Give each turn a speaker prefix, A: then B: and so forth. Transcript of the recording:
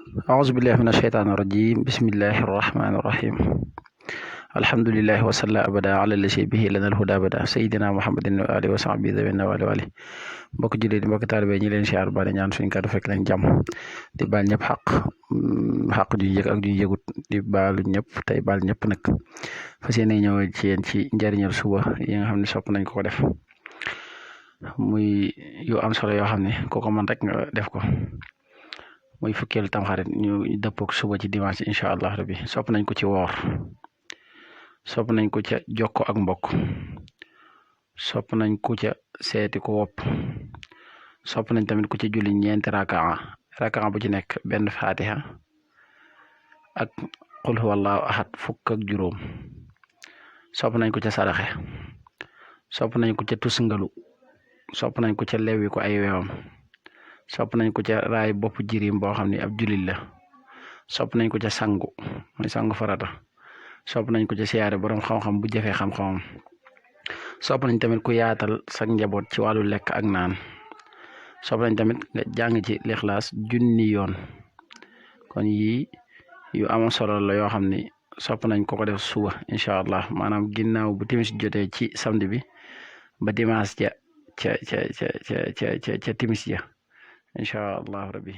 A: أعوذ بالله من الشيطان الرجيم بسم الله الرحمن الرحيم الحمد لله وصلى أبدا على الذي به لنا الهدى بدا سيدنا محمد وآله وصحبه ذوي النوال والي mbokk jullit mbokk taalibe ñi leen siyaar ba ñaan suñu kàddu fekk leen jàmm di baal ñëpp xaq ju yëg ak ju yëgut di baalu ñëpp tey baal ñëpp nag fas yéene ñëw ci yéen ci njariñal suba yi nga xam ne sopp nañ ko def muy yu am solo yoo xam ne ku ko mën rek nga def ko muy fukkeelu tamxarit ñu dëppook suba ci dimanche incha allah rabbi sopp nañ ko ci woor sopp nañ ko ca jokko ak mbokk sopp nañ ko ca seeti ko wopp sopp nañ tamit ku ci julli ñeenti rakaa bu ci nekk benn fatiha ak qul huwallahu ahad fukk ak juróom sopp nañ ko ca saraxe sopp nañ ko ca tusngalu sopp nañ ko ca lewi ko ay weewam sopp nañ ko ca raay bopp jirim boo xam ne ab julit la sopp nañ ko ca sangu muy sangu farata sopp nañ ko ca siyaare borom xam-xam bu jëfee xam-xamam sopp nañ tamit ku yaatal sa njaboot ci wàllu lekk ak naan sopp nañ tamit nga jàng ci lixlaas 1000 yoon kon yii yu am solo la yoo xam ni sopp nañ ko def suba incha allah maanaam ginnaaw bu timis jotee ci samedi bi ba dimanche ca timis ja incha allah rabbi